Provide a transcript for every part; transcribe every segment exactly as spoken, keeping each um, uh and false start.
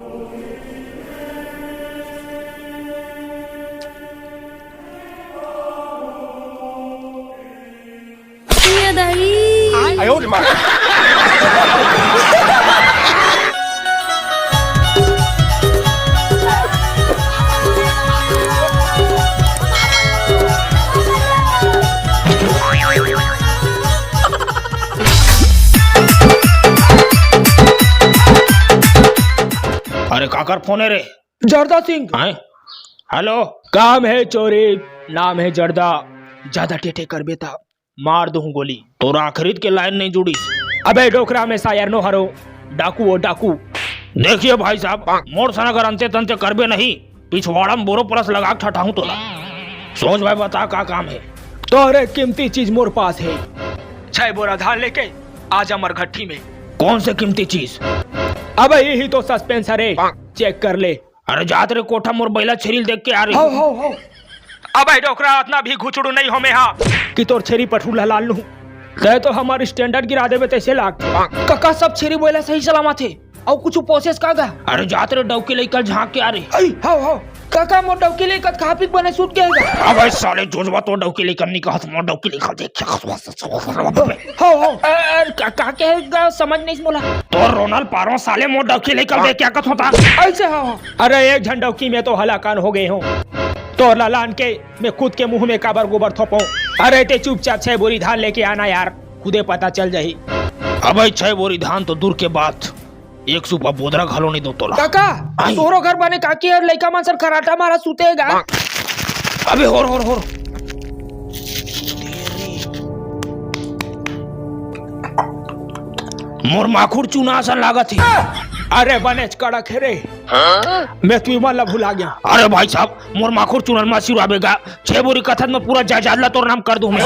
ये दही। अरे, काकर फोन हे रे? जर्दा सिंह। हैं? हेलो। काम हे चोरी, नाम हे जर्दा। जादा टेटे करबे त मार दूं गोली। तोर आखिरी के लाइन नहीं जुड़िस। अबे डोकरा में सायर नो हरो, डाकू ओ डाकू। देखिए भाई साहब, मोर सन अगर अंते तंते करबे नहीं, पिछवाड़ा में बोरो प्लस लगा के ठठाहूं तोला। सोच भाई, बता का काम हे? तोरे कीमती चीज मोर पास हे। छह बोरा धान लेके आजा मरघट्टी में। कौन से कीमती चीज? अबे यही तो सस्पेंस हरे, चेक कर ले। अरे जात रे कोठा, मोर बैला छेरी ल देख के आ रही। हो, हो, हो। अबे डोकरा, अतना भी घुचड़ू नहीं हो में हा कि तोर छेरी पठरू ला लान लूं। तय तो हमर स्टैंडर्ड गिरा देबे तैसे लाग। कका, सब छेरी बैला सही सलामत हे। अउ कुछ प्रोसेस का गा? अरे जात रे डौकी लइका झांक के आ रही। अई, हो, हो। कका, मोर डौकी लइका खा पी के बने सूत गए गा। अबे साले जोजवा, तो डौकी लइका नहीं कहत, मोर डौकी लइका देख के। हो, हो। अ, अ, का, का कहे गा, समझ नहीं मोला। तो रोनल पारो साले, मोर डौकी लइका देख के कथोता। ऐसे हो। अरे एक झन डौकी में तो हलाकान हो गए हो। तोर ला लान के मैं खुद के मुंह में काबर गोबर थोपो। अरे ते चुपचाप छह बोरी धान लेके आना यार, खुदे पता चल जाही। अबे छह बोरी धान तो दूर के बात, एक सूपा बोदरा घलो नहीं दो तोला। काका, आई। तोरो घर बने काकी अउ लइका मन सन खराटा मारा सुतेगा। अबे होर, होर, होर। मोर माखुर चूना असन लागत हे। अरे बनेच कड़क हे रे। मैं तुई मन ला भुला गया। अरे भाई साहब, मोर माखुर चूना ल मत सिरवाबे गा। छह बोरी कथन में पूरा जायदाद ला तोर नाम कर दूं मैं।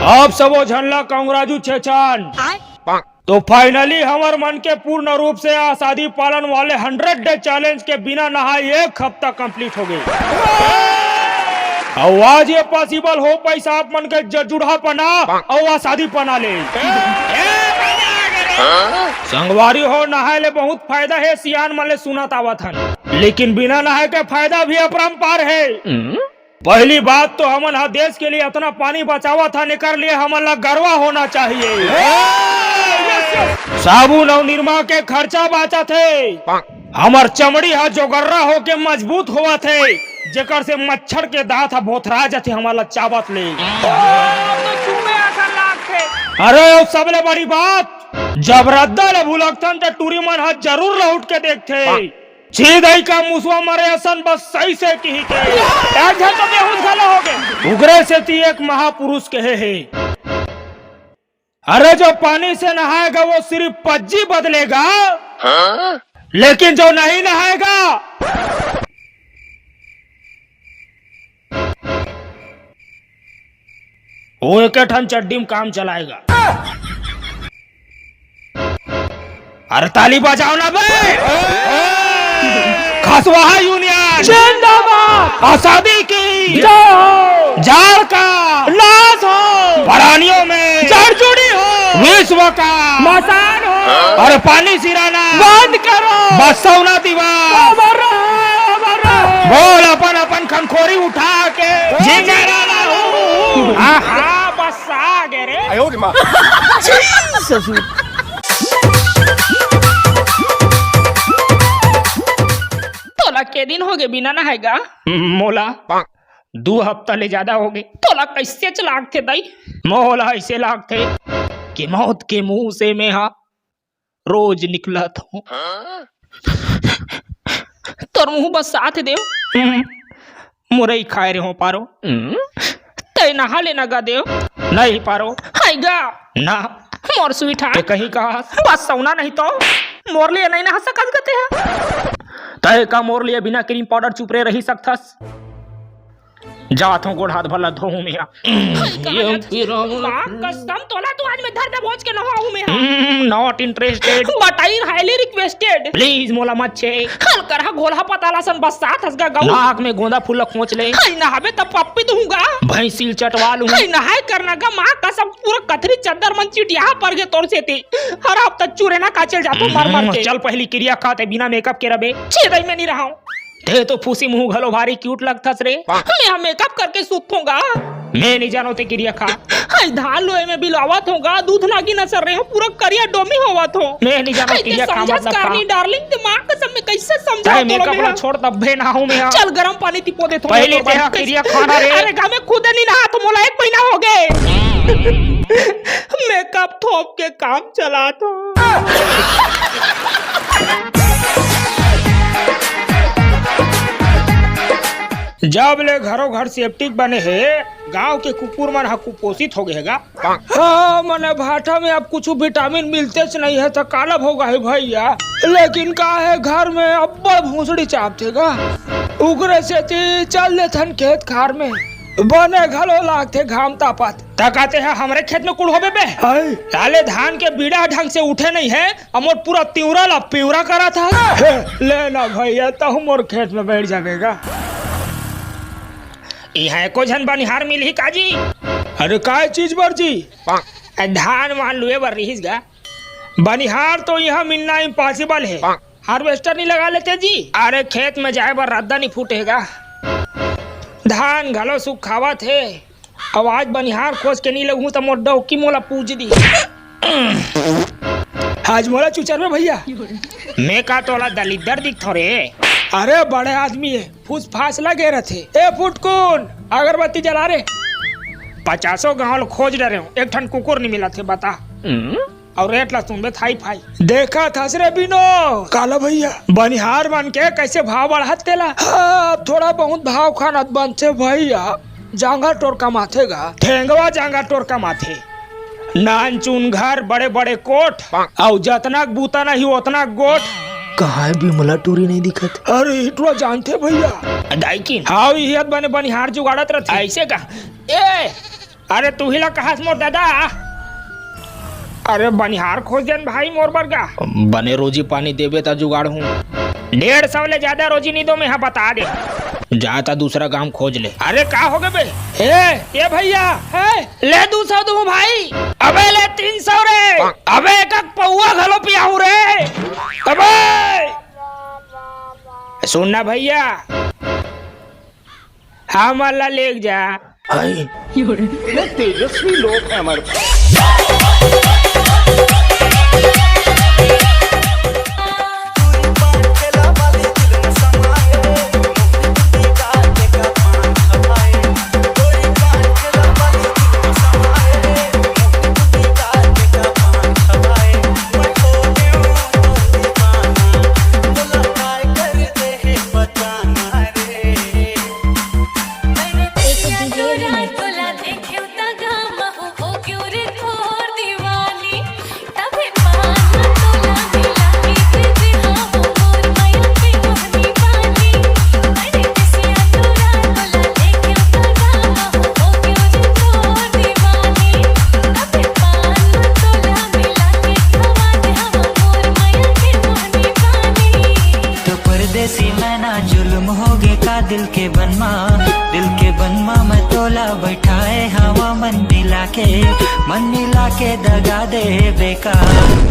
आप सबो झन ला कांग्रेचुलेशन। तो फाइनली हमर मन के पूर्ण रूप से आसादी पालन वाले हंड्रेड डे चैलेंज के बिना नहाए एक हफ्ता कंप्लीट हो गए। अउ आज ये पॉसिबल हो पाइस आप मन के जजुड़हापना अउ आसादी पना ले। संगवारी हो, नहाए ले बहुत फायदा हे, सियान मन ले सुनत आवत हन, लेकिन बिना नहाए के फायदा भी अपरंपार हे। पहली बात तो हमन ह देश के लिए अतना पानी बचावत हन, एकर लिए हमन ला गर्व होना चाहिए। साबुन अउ निरमा के खर्चा बाचत हे, हमर चमड़ी ह जोगर्रा होके मजबूत होवत हे, जेकर से मच्छर के दांत ह भोथरा जथे हमन ला चाबत ले। अरे अउ सबले बड़ी बात, जब रद्दा ले भुलकथन त टूरी मन ह जरूर लहुट के देखथे। छीदई का मुसवा मरे असन बस सही से किही के। एक झन तो बेहोश घलो हो गे। उगरे सेती एक महापुरुष कहे हे, अरे जो पानी से नहाएगा वो सिर्फ पज्जी बदलेगा, लेकिन जो नहीं नहाएगा वो एक ठन चड्डी में काम चलाएगा। अरे ताली बजाओ ना बे। खसवाहा यूनियन जिंदाबाद। आजादी की जय हो। जाड़ का नाश हो। परानियों में जड़ जुड़ी हो। विश्व का मसान हो। अरे पानी सिराना बंद करो। बसौना दिवस। अमर रहो, अमर रहो। बोल अपन अपन खनखोरी उठा के जिंगरा लाओ। आहा, बस आ गे रे। आयो रे माँ। छी, ससुर। तोला के दिन हो गे बिना नहाए गा? मोला दू हफ्ता ले जादा हो गे। तोला कैसे लागथे दाई? मोला ऐसे लागथे कि मौत के मुंह से मैं हा रोज निकलत हूँ। तोर मुंह बस साथ देव। हम्म, मुरई खाए रहे हो पारो। हम्म। तै नहा लेना गा देव। नहीं पारो। हाय गा। ना। More sweet heart. ते कहीं कहा। बस सौना नहीं तो। मोर लिए नहीं नहा सकत गते है। तै का मोर लिए बिना क्रीम पाउडर चुपरे रही सकथस? जात हूँ, गोड़ हाथ भला धोहूँ मैं। ये फिर माँ कसम, तोला तो आज मैं धर दबोच के नहाहूँ मैं। Not interested। But I highly requested। Please मोला मत छे। हल करहा घोलहा पताला सन बस्सात हस गा गऊ। नाक में गोंदा फूल ला खोंच ले। हई नहाबे त पप्पी दूंगा। भैंसिल चटवा लूं। हई नहाए करना गा माँ कसम, पूरा कथरी चद्दर मन चिटिया पर गे तोर सेती। हर हफ्ता चुरेना का चल जातो मर मर के। चल पहली किरिया खा, ते बिना makeup के रबे। छेदई में नहीं रहा हूँ। ते तो फूसी मुंह घलो भारी cute लगथस रे। मैं हा makeup करके सुतथों गा। मैं नहीं जानो ते किरिया खा। हाय धान लोए में बिलावत हों गा, दूध लागी न सर रहे हो, पूरा करिया डोमी होवत हो। मैं नहीं जानो हाय, ते किरिया खा समझस मतलब का। करनी darling, दिमाग कसम मैं कैसे समझा तय तोला makeup मैं ला हा? छोड़, तब भे नहाहूं मैं हा। चल गरम पानी तिपो देथों पहले मैं तो ते हा बस। किरिया खाना रे। अरे गा मैं खुद नहीं नहा तो मोला एक महीना हो गए। Makeup थोप के काम चलात हो। जब ले घरो घर septic बने हे, गांव के कुकुर मन ह कुपोषित हो गए हे गा। हाँ, मने भाटा में अब कुछ vitamin मिलतेच नहीं है, तो काला भोगा है भैया। लेकिन का है, घर में अब्बड़ भूसड़ी चापथे गा, उकरे सेती चल देथन खेत खार में। बने घलो लागथे घाम तापत। त कहते हैं हमरे खेत में कुड़ होबे बे? हाय। साले धान के बीड़ा ढंग से उठे नहीं है, अउ मोर पूरा तिवरा ला पिवरा करा था। ले ना भैया, तहु मोर खेत में बैठ जाबे गा। इहाँ एको झन बनिहार मिलही का जी? अरे काय चीज बर जी? धान वान लुए बर रिहिस गा। बनिहार तो इहाँ मिलना impossible है। Harvester नहीं लगा लेते जी? अरे खेत में जाए बर रद्दा नहीं फूटेगा। धान घलो सुखावत हे। अब आज बनिहार खोज के नहीं लगहूं त मोर डौकी मोला पूज दी। आज मोला चुचर में भैया। मैं का तोला दलिद्दर दिखथो रे? अरे बड़े आदमी है, फूस फास लगे रहथे। ए फुटकुन, अगरबत्ती जला रे। पचासों गांव ल खोज डरे हूं, एक ठन कुकुर नहीं मिलत हे, बता। अउ रेट ला सुनबे थाई फाई। देखा थस रे बिनो। काला भैया? बनिहार मन के कैसे भाव बढ़त तेला? हाँ, अब थोड़ा बहुत भाव खानत बनथे भैया। जांगर टोर कमाथे गा। ठेंगवा जांगर टोर कमाथे। नान चुन घर, बड़े बड़े कोट, अउ जतना बूता नहीं ओतना गोठ। कहाँ है बिमला टूरी नहीं दिखत? अरे हिटवा जानथे भैया। दाई किन? हाँ, इही बने बनिहार जुगाड़त रहथे। ऐसे का? ए, अरे तू ही ला कहस मोर दादा। अरे बनिहार खोज देन भाई मोर बर गा। बने रोजी पानी देबे त जुगाड़ हूँ। डेढ़ सौ ले ज्यादा रोजी नहीं दो, मैं हा बता दे। जा त दूसरा काम खोज ले। अरे का हो गे बे? ए, ए भैया, ए, ले दू सौ दूँ भाई। अबे ले तीन सौ रे। अबे एक एक पौआ घलो पियाहूँ रे। अबे सुन ना भैया, हमन ला लेग जा। हाय। इतने तेजस्वी लोग हैं हमारे पास। तो परदेसी मैना जुल्म हो गे का दिल के बनमा, दिल के बनमा मैं तोला बैठाए हवा मन मिला के, मन मिला के दगा दे बेकार।